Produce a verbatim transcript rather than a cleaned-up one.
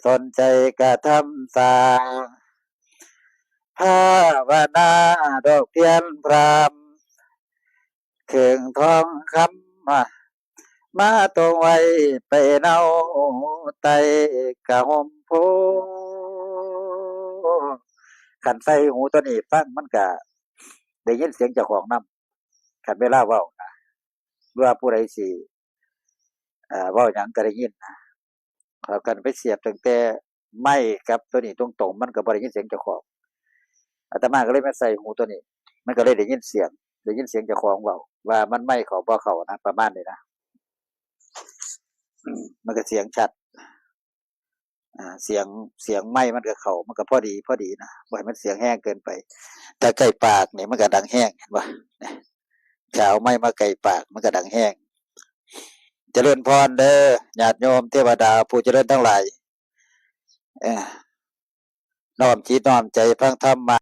ตนใจกระทำสร้าง ภาวนาดอกเทียนพราม เครื่องทองคำมา มาตรงไว้ไปเนาไต้กะห่มโพธิ์ คันใส่หูตัวนี้ฟังมันกะได้ยินเสียงเจ้าของนำ คันเวลาเว้านะ หรือว่าผู้ใดสิ เอ่อ เว้าหยังกะได้ยินนะ คันไปเสียบตั้งแต่ไมค์กับตัวนี้ตรงๆ มันกะบ่ได้ยินเสียงเจ้าของ อาตมาก็เลยมาใส่หูตัวนี้ มันกะเลยได้ยินเสียง ได้ยินเสียงเจ้าของเว้า ว่ามันไมค์เข้าบ่เข้านะ ประมาณนี้นะ อืม มันกะเสียงชัด อ่า เสียง เสียงไมค์มันกะเข้า มันกะพอดี พอดีนะ บ่ให้มันเสียงแฮงเกินไป ถ้าใกล้ปากนี่มันกะดังแฮง เห็นบ่ เนี่ย ถ้าเอาไมค์มาใกล้ปากมันกะดังแฮง เจริญพรเด้อ ญาติโยมเทวดาผู้เจริญทั้งหลาย เอ่อ น้อมจิตน้อมใจฟังธรรมะ